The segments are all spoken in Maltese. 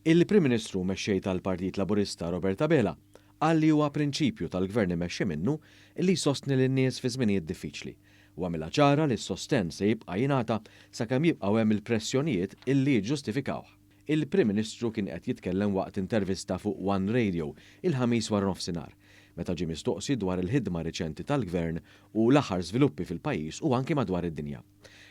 Il-Prim Ministru u Mexxej tal-Partit Laburista Robert Abela qal li huwa prinċipju tal-Gvern imexxi minnu li jsostni lin-nies fi żminijiet diffiċli u għamilha ċara li s-sostenn se jibqa' jingħata sakemm jibqgħu hemm il-pressjonijiet illi jiġġustifikawh. Il-Prim Ministru kien qed jitkellem waqt intervista fuq One Radio il-Ħamis waranofsinhar meta ġie mistoqsi dwar il-ħidma riċenti tal-Gvern u l-aħħar żviluppi fil-pajjiż u anki madwar id-dinja.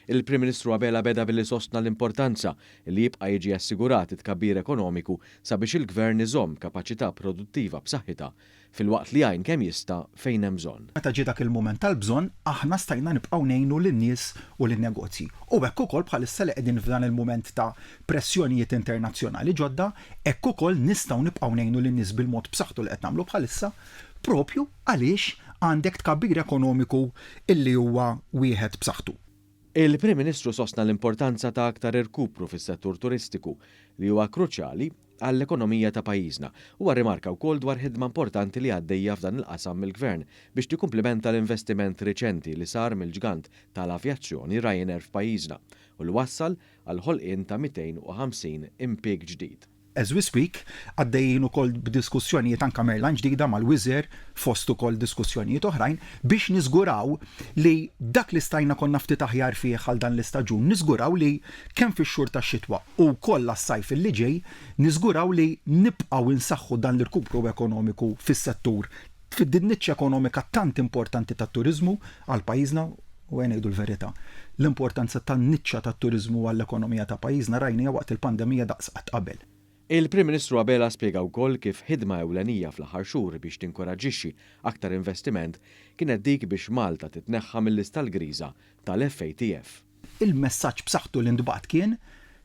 Il-Prim Ministru Abela beda billi sostna l-importanza li jibqa' jiġi assigurat it-tkabbir ekonomiku sabiex il-Gvern iżomm kapaċità produttiva b'saħħitha filwaqt li jgħin kemm jista' fejn hemm bżonn. Meta ġie dak il-mument tal-bżonn, aħna stajna nibqgħu ngħinu lin-nies u lin-negozji. U hekk ukoll bħalissa li qegħdin f'dan il-mument ta' pressjonijiet internazzjonali ġodda, hekk ukoll nistgħu nibqgħu ngħinu lin-nies bil-mod b'saħħtu li qed nagħmlu bħalissa, propju għaliex għandek tkabbir ekonomiku illi huwa wieħed b'saħħtu. Il-Prim Ministru sostna l-importanza ta' aktar irkupru fis-settur turistiku li huwa kruċjali għall-ekonomija ta' pajjiżna. Huwa rrimarka wkoll dwar ħidma importanti li għaddejja f'dan il-qasam mill-Gvern biex tikkumplimenta l-investiment riċenti li sar mill-ġgant tal-avjazzjoni Ryanair f'pajjiżna u li wassal għall-ħolqien ta' 250 impieg ġdid. As we speak, għaddejjin ukoll b'diskussjonijiet anke m'airline ġdida, mal-Wizz Air, fost ukoll diskussjonijiet oħrajn, biex niżguraw li dak li stajna konna ftit aħjar fih għal dan l-istaġun, niżguraw li kemm fix-xhur tax-xitwa u wkoll għas-sajf illi ġej, niżguraw li nibqgħu nsaħħu dan l-irkupru ekonomiku fis-settur, f'din niċċa ekonomika tant importanti tat-turiżmu għal pajjiżna, u ejja ngħidu l-verità, l-importanza tan-niċċa tat-turiżmu għall-ekonomija ta' pajjiżna rajniha waqt il-pandemija daqs qatt qabel. Il-Prim Ministru Abela spjega wkoll kif ħidma ewlenija fl-aħħar xhur biex tinkoraġġixxi aktar investiment kienet dik biex Malta titneħħa mil-lista l-griża tal-FATF. Il-messaġġ b'saħħtu li ntbagħat kien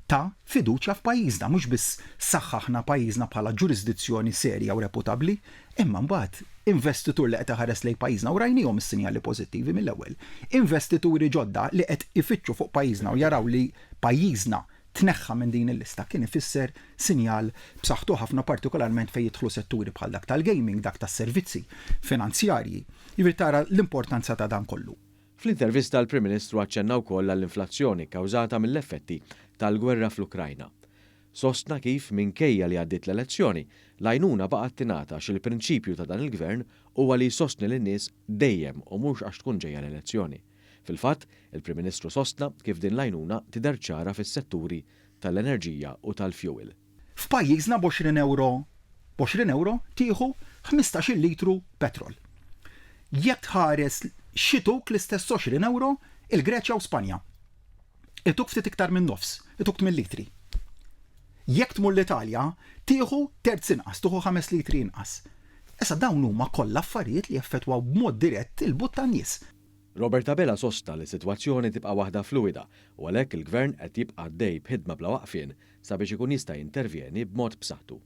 ta' fiduċja f'pajjiżna. Mhux biss saħħaħna pajjiżna bħala ġurisdizzjoni serja u reputabbli, imma mbagħad investitur li qed iħares lejn pajjiżna u rajniehom is-sinjali pożittivi mill-ewwel. Investituri ġodda li qed ifittxu fuq pajjiżna u jaraw li pajjiżna tneħħa minn din il-lista kien ifisser sinjal b'saħħtu ħafna partikolarment fejn jidħlu setturi bħal dak tal-gaming, dak tas-servizzi finanzjarji. Jiġifieri tara l-importanza ta' dan kollu. Fl-intervista l-Prim Ministru aċċenna wkoll għall-inflazzjoni kkawżata mill-effetti tal-gwerra fl-Ukrajna. Sostna kif minkejja li għaddiet l-elezzjoni, l-għajnuna baqgħet tingħata għax il-prinċipju ta' dan il-Gvern huwa li jsostni lin-nies dejjem u mhux għax tkun ġejja l-elezzjoni. Fil-fatt, il-Prim Ministru sostna kif din l-għajnuna tidher ċara fis-setturi tal-enerġija u tal-fjuwil. F'pajjiżna b'għoxrin ewro b'għoxrin ewro tieħu ħmistax-il litru petrol. Jekk tħares x'ituk l-istess għoxrin ewro il-Greċja u Spanja. Ituk ftit iktar minn nofs, ituk tmien litri. Jekk tmur l-Italja tieħu terz inqas, tieħu ħames litri inqas. Issa dawn huma kollha affarijiet li jaffettwaw b'mod dirett il-but tan-nies. Robert Abela sostna li s-sitwazzjoni tibqa' waħda fluwida u għalhekk il-Gvern qed jibqa' għaddej b'ħidma bla waqfien sabiex ikun jista' jintervjeni b'mod b'saħħtu.